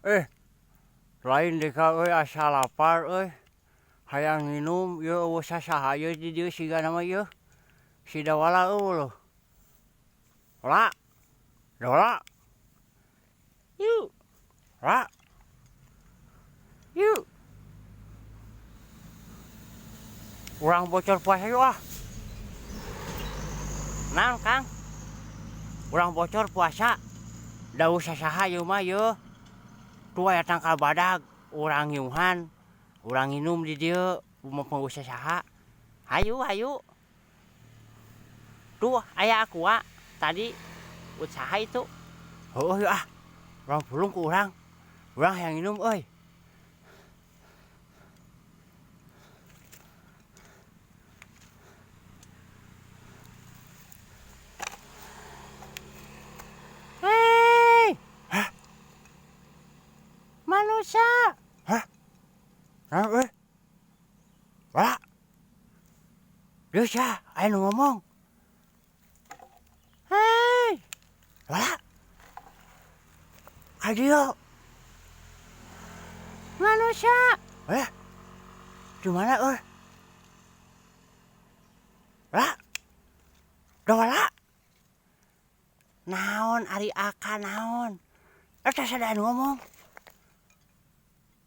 Eh, lain deh ka euy asa lapar euy. Hayang nginum ieu eueuh sasaha ieu di dieu sigana mah ieu. Si Dawala eueuh loh. La. Dawala. Yuk. La. Yuk. Urang bocor puasa yuk ah. Naon Kang? Urang bocor puasa. Da usah saha ieu mah yeuh. Tuh aya tangkal badag, urang ngiuhan, urang nginum di dieu, mumpung usah saha. Hayu hayu. Tuh aya aqua tadi usaha itu. Heueuh yeuh ah. Urang pulung ku urang. Urang hayang nginum euy. Hei! Hah? Manusia! Hah? Hah, eh? Wala! Geus ya, aya nu ngomong. Hei! Wala! Ka dieu. Manusia! Eh? Di mana euy? Wala! Da wala! Naon ari aka naon? Eta sada anu ngomong.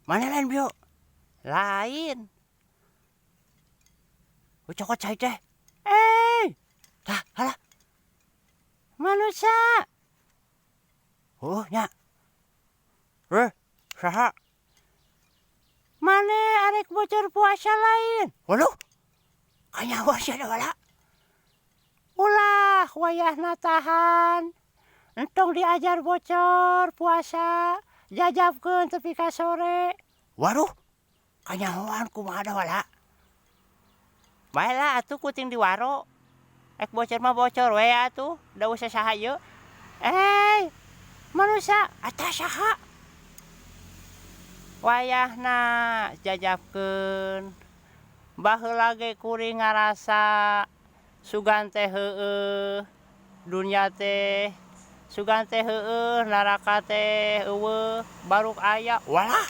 Mana lain bio? Lain. Cokot cai teh. Eh, tah, halah. Manusia. Oh, nya. Eh, saha? Mane arek bocor puasa lain. Waduh. Kanyawa sia da wala. Ulah wayahna tahan. Entong diajar bocor puasa, jajabkeun tepi ka sore. Waduh. Kanyahoan kumaha da wala. Bae lah atuh kuting diwaro. Ek bocor mah bocor we atuh, da usah saha ieu. Eh, manusia eta saha? Wayahna jajabkeun. Baheula ge kuring ngarasa sugan teh heueuh, dunya teh sugan teh heueuh, naraka teh eueuh, baruk aya. Walah.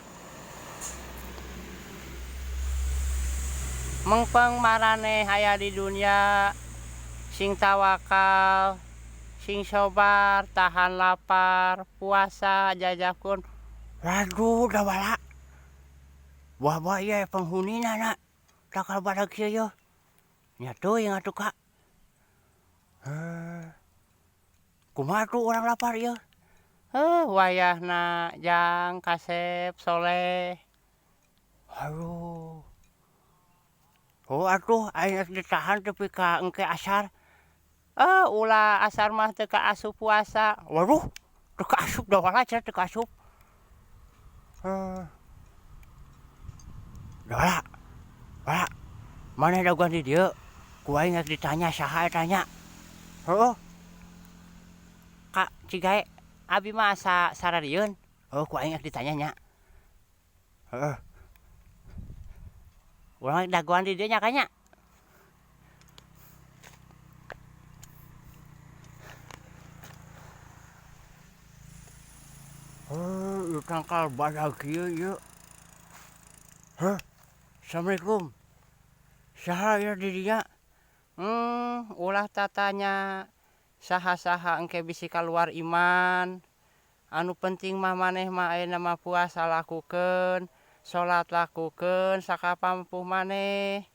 Mengpeng maraneh aya di dunya, sing tawakal, sing sobar, tahan lapar, puasa, jajabkeun. Waduh da wala. Buah-buah ieu penghunina na takal badag kieu yeuh. Nya teuing atuh ka. Heuh. Kumaha tuh urang lapar ieu? Heuh wayahna jang kasep soleh. Aduh. Oh atuh aing rek ditahan tepi ka engke asar. Eh ulah asar mah teu kaasup puasa. Waduh teu kaasup da wala cenah teu kaasup. Heuh. Da wala. Wala. Maneh dagoan di dieu? Ku aing rek ditanya saha eta nya. Heuh. Ka Cigae abi mah asa sararieun. Heuh ku aing rek ditanya nya. Heeh. Urang dagoan di dieu nya ka nya. Heuh, tangkal badag kieu ieu. Heuh. Assalamualaikum. Saha ieu di dinya? Ulah tatanya saha-saha engke bisi kaluar iman. Anu penting mah maneh mah ayeuna mah puasa lakukeun, salat lakukeun sakapampuh maneh.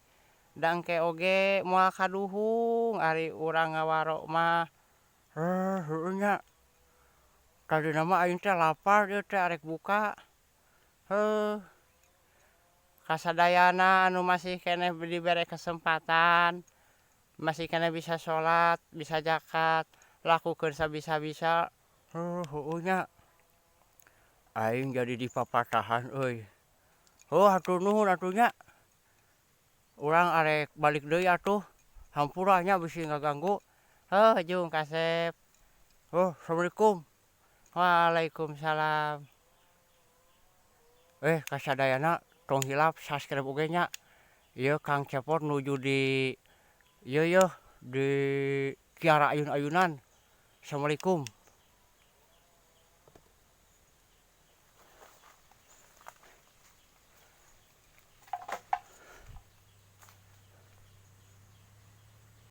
Da engke oge moal kaduhung ari urang ngawaro mah. Heuh, heueuh nya. Tadina mah aing teh lapar ieu teh arek buka. Heuh. Kasadayana anu masih keneh dibere kesempatan, masih keneh bisa salat, bisa zakat, lakukeun sabisa-bisa. Heuh, heueuh nya. Aing jadi dipapatahan euy. Heuh hatur nuhun atuh nya. Urang arek balik deui atuh. Hampura nya bisi ngaganggu. Heuh jung kasep. Heuh, assalamualaikum. Waalaikumsalam. Eh kasadayana tong hilap subscribe oge nya. Ieu Kang Cepot nuju di ieu yeuh di Kiara Ayun-ayunan. Assalamualaikum.